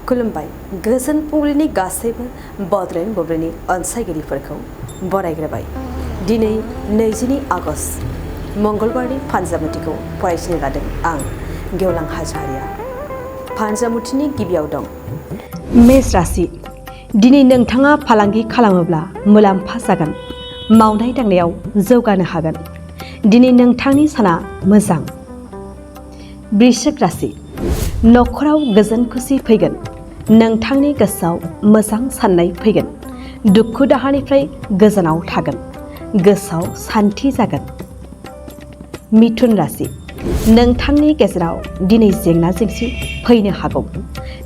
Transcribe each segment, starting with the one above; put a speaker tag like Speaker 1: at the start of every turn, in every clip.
Speaker 1: खुलुमबाय गोजोन फुंबिलिनि गासैबो बड'लेण्ड बुब्लिनि अनसायगिरिफोरखौ बरायग्रोबाय। दिनै 20 आगस्ट मंगलबारनि फानजामुथिखौ फरायसिनो लादों आं गेवलां हाज'वारिया। फानजामुथिनि गिबियाव दं मेष राशि। दिनै नोंथाङा फालांगि खालामोब्ला मुलाम्फा जागोन। मावनाय दांनायाव जौगानो हागोन। दिनै नोंथांनि साना मोजां। वृश्चिक राशि। नखराव गोजोन खुसि फैगोन। नोंथांनि गोसोआव मोजां साननाय फैगोन। दुखु दाहानिफ्राय गोजानाव थागोन। गोसोआव सान्थि जागोन। मिथुन राशि। नोंथांनि गेजेराव दिनै जेंना जेंसि फैनो हागौ।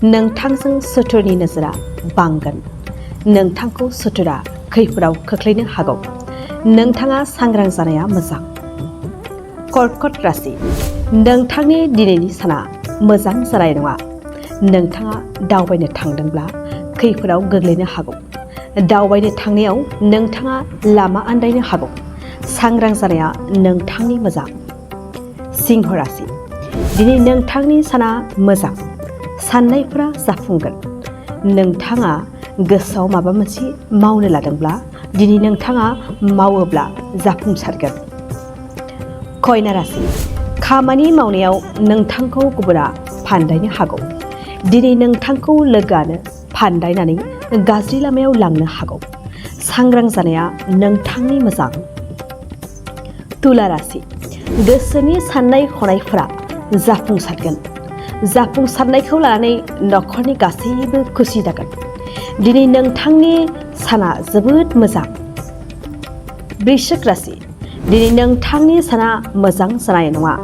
Speaker 1: नोंथांजों सुथुरनि नोजोरा बांगोन। नोंथांखौ सुथुरा खैफोदाव खोख्लैनो हागौ। नोंथाङा सांग्रां जानाया मोजां। कर्कट राशि। नोंथांनि दिनैनि साना मोजां जानाय नङा। नोंथाङा दावबायनो थांदोंब्ला खैफोदाव गोग्लैनो हागौ। दावबायनो थांनायाव नोंथाङा लामा आन्दायनो हागौ। सांग्रां जानाया नोंथांनि मोजां। सिंह राशि। दिनै नोंथांनि साना मोजां। साननायफोरा जाफुंगोन। नोंथाङा गोसोआव माबा मोनसे मावनो लादोंब्ला दिनै नोंथाङा मावोब्ला जाफुंसारगोन। कन्या राशि। खामानि मावनायाव नोंथांखौ गुबुना फान्दायनो हागौ। दिनै नोंथांखौ लोगोआनो फान्दायनानै गाज्रि लामायाव लांनो हागौ। सांग्रां जानाया नोंथांनि मोजां। तुला राशि। गोसोनि साननाय हनायफोरा जाफुंसारगोन। जाफुंसारनायखौ लानानै नखरनि गासैबो खुसि जागोन। दिनै नोंथांनि साना जोबोद मोजां। वृश्चिक राशि। दिनै नोंथांनि साना मोजां जानाय नङा।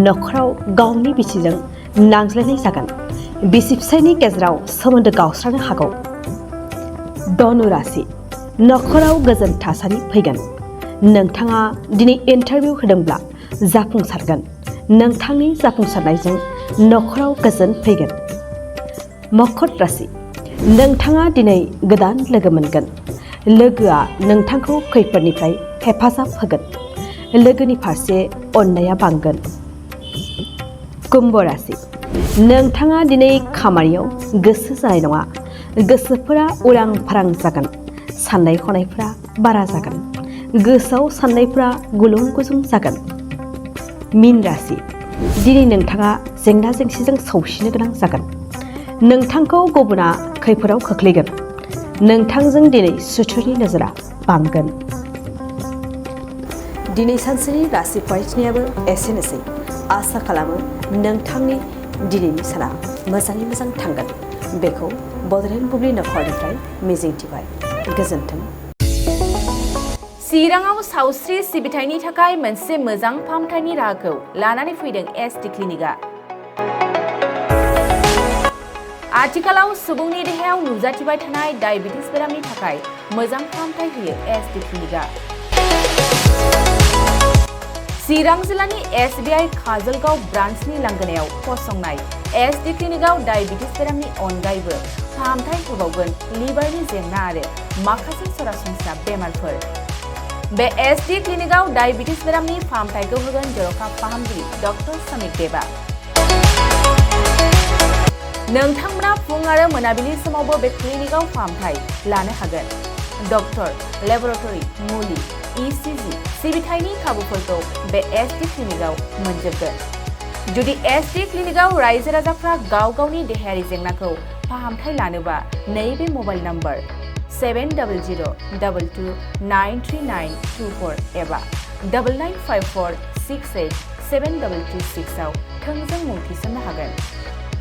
Speaker 1: नखराव गावनि बिसिजों नांज्लायनाय जागोन। बिसि फिसायनि गेजेराव सोमोन्दो गावस्रानो हागौ। धनु राशि। नखराव गोजोन थासारि फैगोन। नोंथाङा दिनै इन्टारभिउ होदोंब्ला जाफुंसारगोन। नोंथांनि जाफुंसारनायजों नखराव गोजोन फैगोन। मकर राशि। नोंथाङा दिनै गोदान लोगो मोनगोन। लोगोआ नोंथांखौ खैफोदनिफ्राय हेफाजाब होगोन। लोगोनि फारसे अननाया बांगोन। कुम्भ राशि। नोंथाङा दिनै खामानियाव गोसो जानाय नङा। गोसोफोरा उरां फारां जागोन। साननाय हनायफोरा बारा जागोन। गोसोआव साननायफोरा गुलुं गुजुं जागोन। मीन राशि। दिनै नोंथाङा जेंना जेंसिजों सौसिनो गोनां जागोन। नोंथांखौ गुबुना खैफोदाव खोख्लैगोन। नोंथांजों दिनै सुथुरनि नोजोरा बांगोन। दिनै सानसेनि राशि फरायथिनायाबो एसेनोसै। आसा खालामो नोंथांनि दिनैनि साना मोजाङै मोजां थांगोन। बेखौ बड'लेण्ड बुब्लि नखरनिफ्राय मिजिंथिबाय। गोजोन्थों।
Speaker 2: चिराङाव सावस्रि सिबिथायनि थाखाय मोनसे मोजां फाहामथायनि राहाखौ लानानै फैदों एसटि क्लिनिकआ। आथिखालाव सुबुंनि देहायाव नुजाथिबाय थानाय डायबिटिस बेरामनि थाखाय मोजां फाहामथाय होयो एसटि क्लिनिकआ। चिरां जिल्लानि SBI काजलगाव ब्रान्चनि लांगोनायाव फसंनाय एसटि क्लिनिकआव डायबिटिस बेरामनि अनगायैबो फाहामथाय होबावगोन लिभारनि जेंना आरो माखासे सरासनस्रा बेमारफोर। बे एसटि क्लिनिकआव डायबिटिस बेरामनि फाहामथायखौ होगोन जर'खा फाहामगिरि डक्टर समिक देबा। नोंथांमोना फुं आरो मोनाबिलि समावबो बे क्लिनिकआव फाहामथाय लानो हागोन। डक्टर, लेबरेटरि, मुलि, ECG सिबिथायनि खाबुफोरखौ बे एसटि क्लिनिकआव मोनजोबगोन। जुदि एसटि क्लिनिकआव रायजो राजाफ्रा गाव गावनि देहायारि जेंनाखौ फाहामथाय लानोबा नैबे मबाइल नम्बर 7002293924 एबा 9954687226 आव थोंजों मुं थिसननो हागोन।